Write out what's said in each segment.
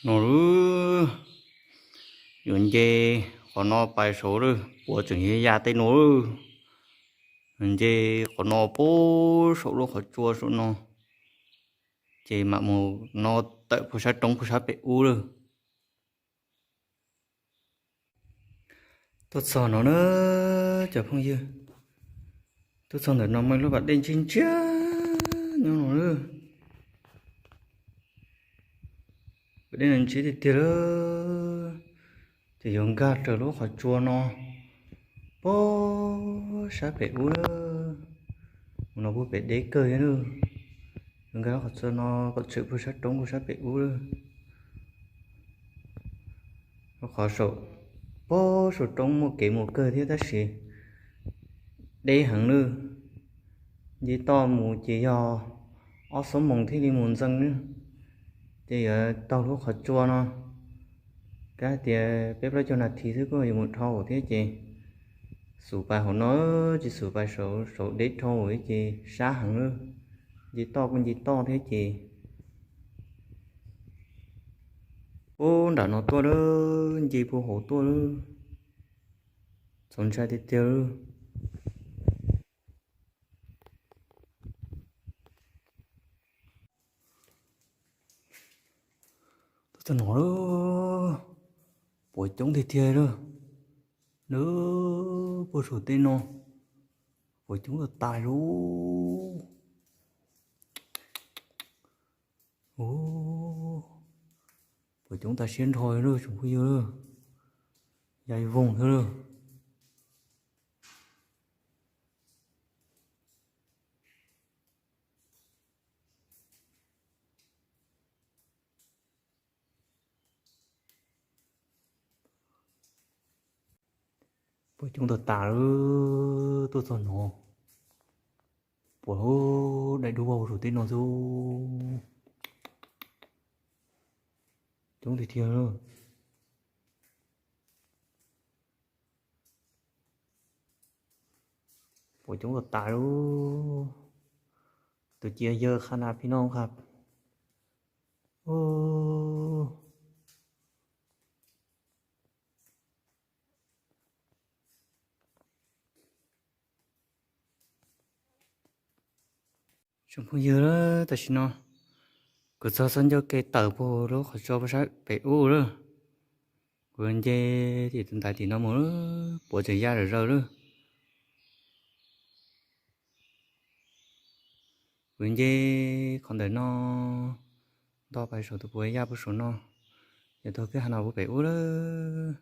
No lawm, yuav nce qhov no pais saud lawm, puav tseem ya ya tej no lawm. Nce qhov no puag saum lub qhov tsua saum no, ces mam mus no tawm puag sab roob puag sab pem ub lawm. Tuaj txog no na cov phooj ywg, tuaj txog ntawm no mas lub pas dej ntshiab ntshiab nyob no lawm. Pas dej no ntshiab tiag tiag lawm. Ces yuav nkag raws lub qhov tsua no puag sab pem ub lawm. Mus no puag pem deb kawg thiab lawm. Yuav nkag lub qhov tsua no kom tshwm puag sab roob puag sab pem ub lawm. Qhov saum, puag saum roob muaj kev mus kawg thiab tab sis deb heev lawm. Nce toj mus ces yog ob xuab moos thiaj li mus ntxees na. Ces yuav taug lub qhov tsua no, kab tias peb plaub caug nas this xwb kuj yuav mus dhau thiab ces xum pais hauv no, tsis xum pais saum, saum deb dhau ces sab heev lawm. Nce toj kuj nce toj thiab ces puag nram no tuaj lawm, nce puag hauv tuaj lawm. Txaus ntshai tiag tiag lawm. Tuaj txog no lawm, puav coob tiag tiag lawm. Lawm puag saum tej no, puav coob tas tas lawm. Ua, puav coob tas siab nrho lawm tsoom phooj ywg lawm. Ya ib voog thiab lawm. Puav coob tas tas lawm, tuaj txog no, puav daim duab vau saum tej no xwb. Coob tiag tiag lawm. Puav coob tas tas lawm. Tus cia yawg qha na phi noj qha. Tsoom phooj ywg, tam sim no kuv txog txoj ncauj ke tawm puag lub qhov tsua puag sab pem ub lawm. Kuv nce tim tus ntaiv tim no mus, puav tseem ya zawm zaws lawm. Kuv nce qhov ntawm no ntog pais saum tus puav ya puag saum no, yog taug kwj ha no puag pem ub lawm.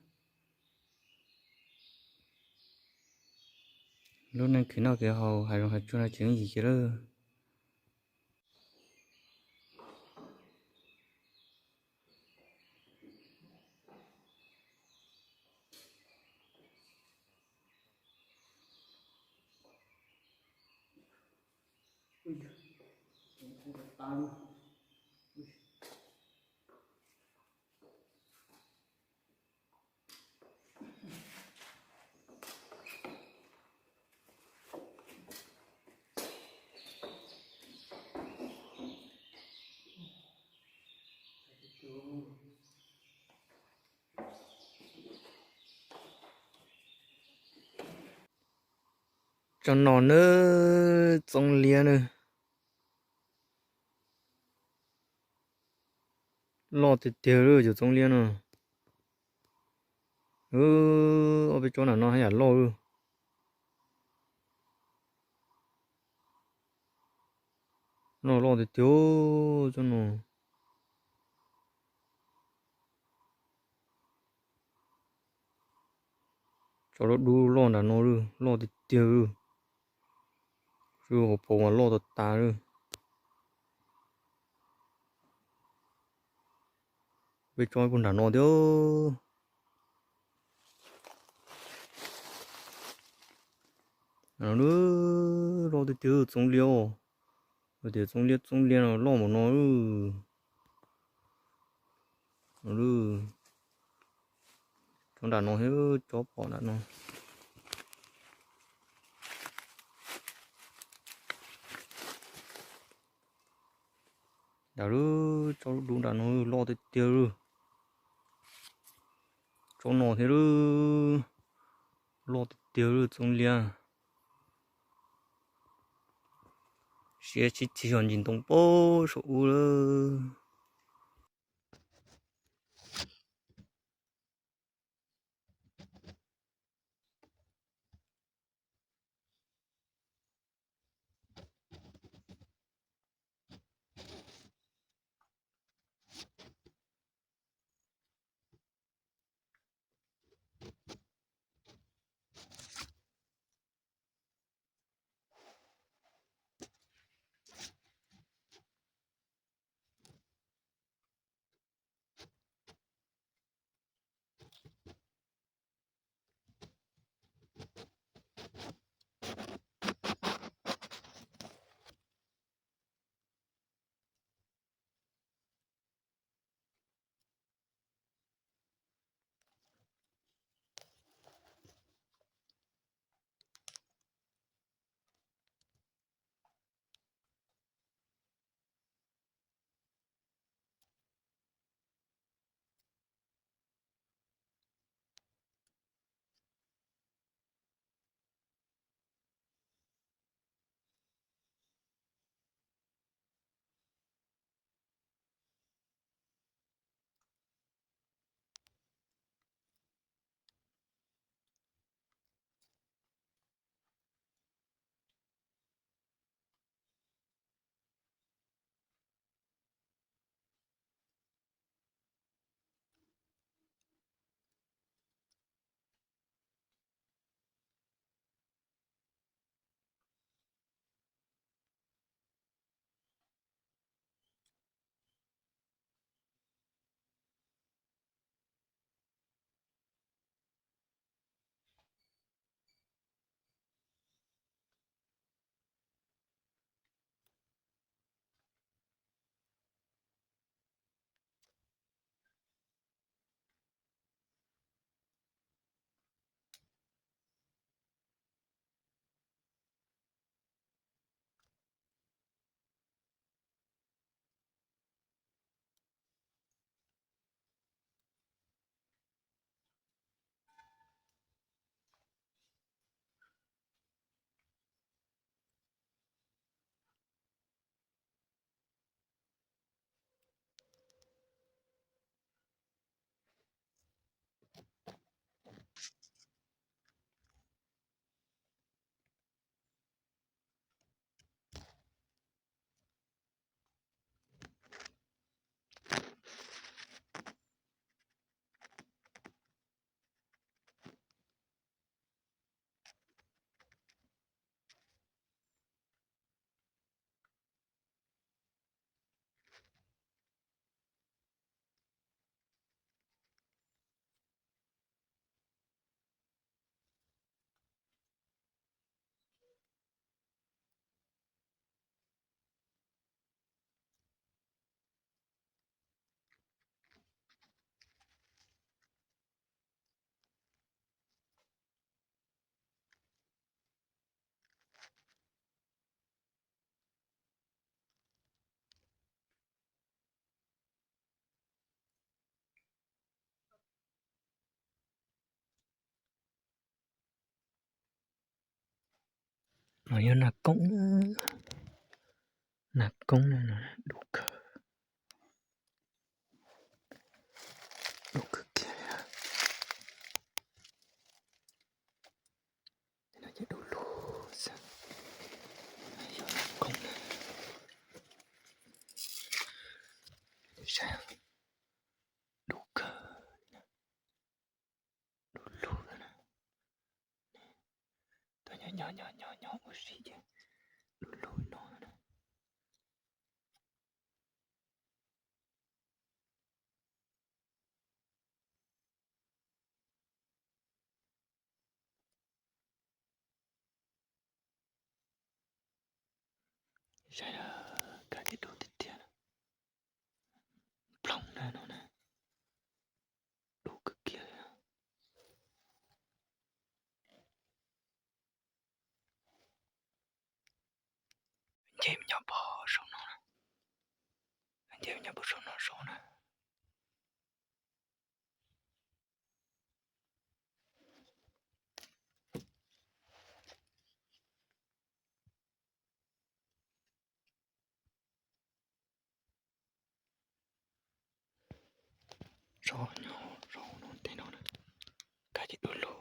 Lub neej khwv noj khwv haus hav zoov hav tsuag no tsis yooj yim kiag lawm. Tsob no nawb, txoov liab nawb. Loj tiag tiag li cov txoov liab no. Ob peb tsob nram no haj yam loj li. Loj loj tiag tiag tsob no. Tsob dub dub loj nram no li, loj tiag tiag li. Hauv paus mas loj tas tas li. Peb tsob puag nram no thiab. Loj tiag tiag txoov liab os. Tias txoov liab txoov liab no loj npaum no. Tsob nram no thiab, tsob pom nram no. Nram lub tsob dub nram no loj tiag tiag li. Tau no thiab lub, loj tiag tiag lub txoov liab. Siab sib txig zog ntsis ntoo pab saum ub lawm. No yog nas koob, nas koob no dub kawg, dub kawg kiag li. No ces dub lug xwb, yog nas koob na. Saib, dub kawg, dub lug na. Tuaj nyob nyob nyob nyob ua si ces dub lug no na. Saib, kab tiag dub tiag tiag, ploog na no na, dub kawg kiag li. Nce me nyuam pov saum no na, nce me nyuam pov saum no saud na. Zov nyob zov no tej no na, kab ces du lug.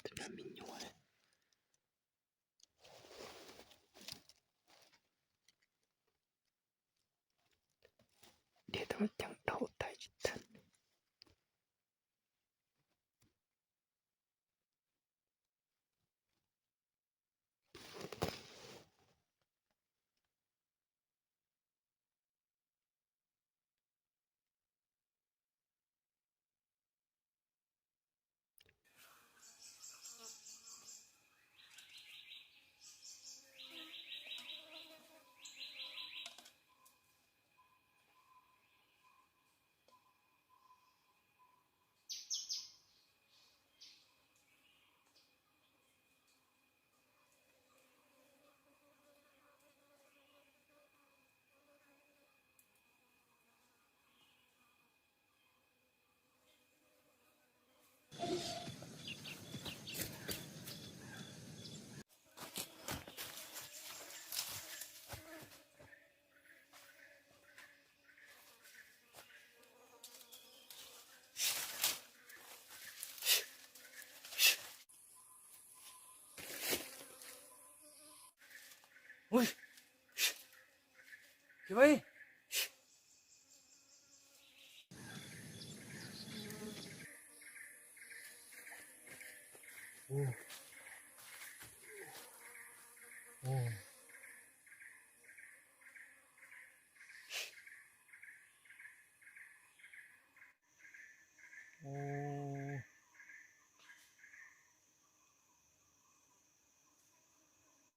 Tus no me nyuam, diav tau ceev dhau tais tsis tag.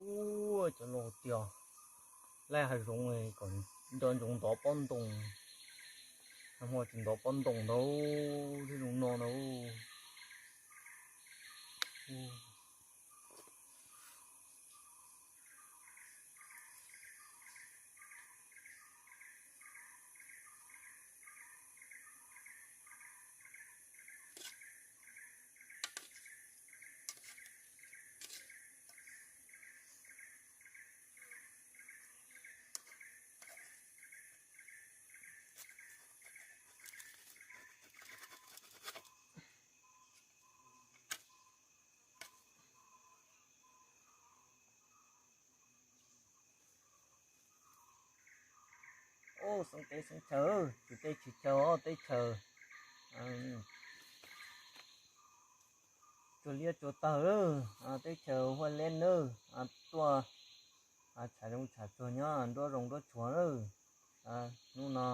Ua cov laus tias laij hav zoov kom nco ntsoov ntov pob ntoo, nag hmo tsis ntov pob ntoo ntau thiab zoo no ntau. Ub, xeeb teb xeeb chaw, tsis teb tsis chaw os, teb chaws tsuag liab tsuag tawg lawm, teb chaws Huaj Leb nawb, tuaj tsham zoov tsham tsuag nyob nruab zoov nruab tshuav lawm. Hnub no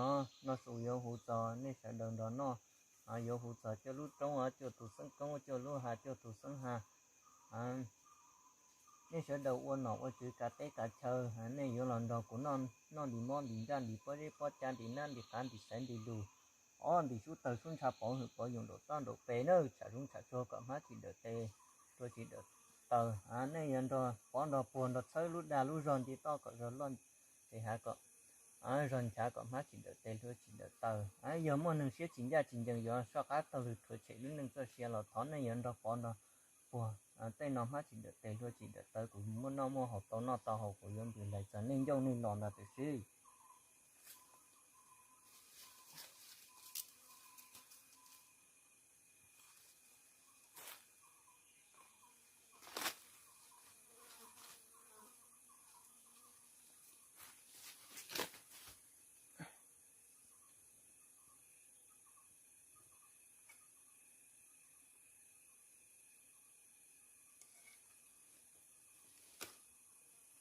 noj su yuav hu txog nej sawv daws nrog noj yuav hu txog cuaj lub roob, cuaj tus xeeb roob, cuaj lub hav, cuaj tus xeeb hav. Nej sawv daws ua nom ua tswv kav teb kav chaw, nej yuav los nrog kuv noj ntim mob ntim ntsaj ntim pob zeb pob cag ntim nab ntim qav ntim xaiv ntim lus, ob ntim sub tawg sub ntsha pov hwm pov yoos nraum toj nraum pes nawb, tsham zoov tsham tsuag kom hmab tsis dawm tes, hlua tsis dawm taw. Nej yuav nrog pov nrog puag nrog txhawb lub dag lub zog nce toj kom zog loj, ces hav kom zog nchav kom hmab tsis dawm tes hlua tsis dawm taw. Yog muaj neeg siab tsis ncaj tsis ncees yuav soj qab taug lw rhuav tshem lub neej txoj sia los thov nej yuav nrog pov nrog puag tej no hmab tsis dawm tes hlua tsis dawm taw, kuv muaj noj muaj haus tau noj tau haus, kuv yuav npws laim txog nej ncauj nej los ntag tam sim.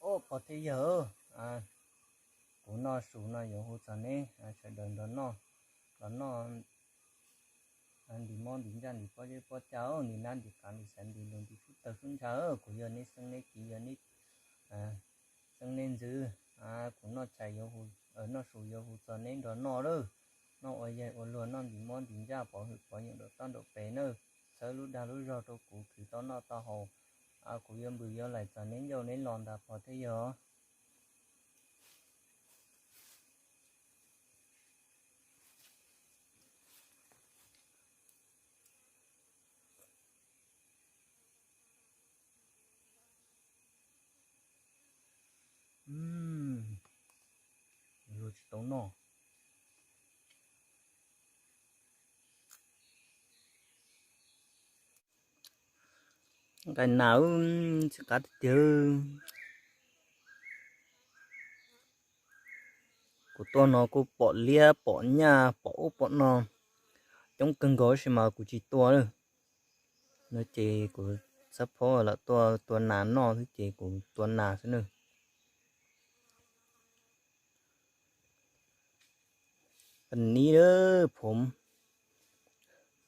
Ob pog thiab yawg, kuv noj su no yuav hu txog neb sawv daws nrog noj, los noj ntim mob ntim ntsaj ntim pob zeb pob cag, ntim nab ntim qav ntim xaiv ntim lus ntim sub tawg sub ntsha. Kuv yog neb xeeb neb kiv, yog neb xeeb neb ntxwv. Kuv noj tshais, noj su yuav hu txog neb nrog noj lawm. Noj ua yaig ua luag, noj ntim mob ntim ntsaj pov hwm pov yoos nraum toj nraum pes nawb. Txhawb lub dag lub zog rau kuv khwv tau noj tau haus, kuv yuav npws yuav laim txog neb ncauj neb los ntag pog thiab yawg. Luag tsis tau noj. Nqaij nas txij qab tiag tiag. Kuv tuaj no kuj pom liab pom nyaj pom ub pom no coob kawg nkaus tab sis mas kuv tsis tua na. No ces kuv xab phob lam tuaj tua nas noj xwb ces kuv tua nas xwb na.วันนี้เด้อผม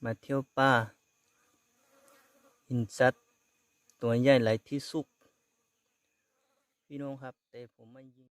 มาเที่ยวป่า หินชัด ตัวใหญ่หลายที่สุด พี่น้องครับ แต่ผมมายิง